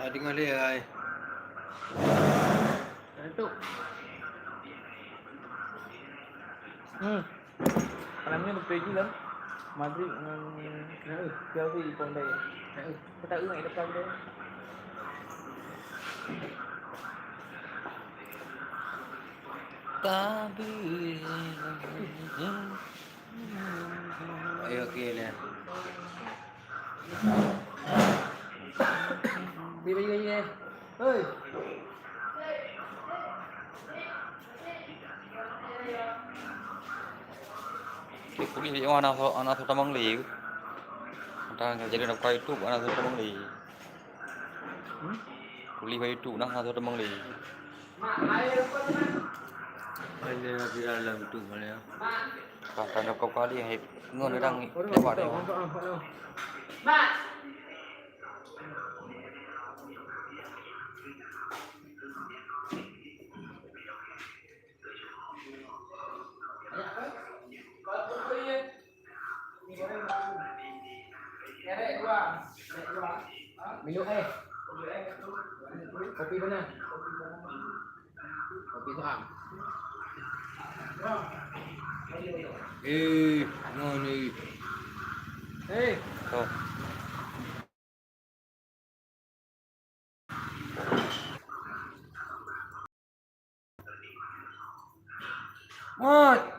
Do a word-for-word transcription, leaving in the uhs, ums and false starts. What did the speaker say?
Deungoe lé, hai. Itu. Hmm. Malam ni betul je lah. Madrid ngon Chelsea pun dah. Kita ingat depan dia. Tapi. Ayo, okey lah. Beri bagi lagi, eh. Hei. Di kulit dia, anak so, anak so tamang li. Entah jadi nak buka YouTube, anak so tamang li. Hmm? Kulit bak YouTube, nah, anak so tamang li. Ada di dalam tu mana? Kan, kan, kau kali, hai, ngon orang lewat dia. Minum eh. Kopi mana? Kopi Soang. Eh, no ni. Eh. Oh. Mat.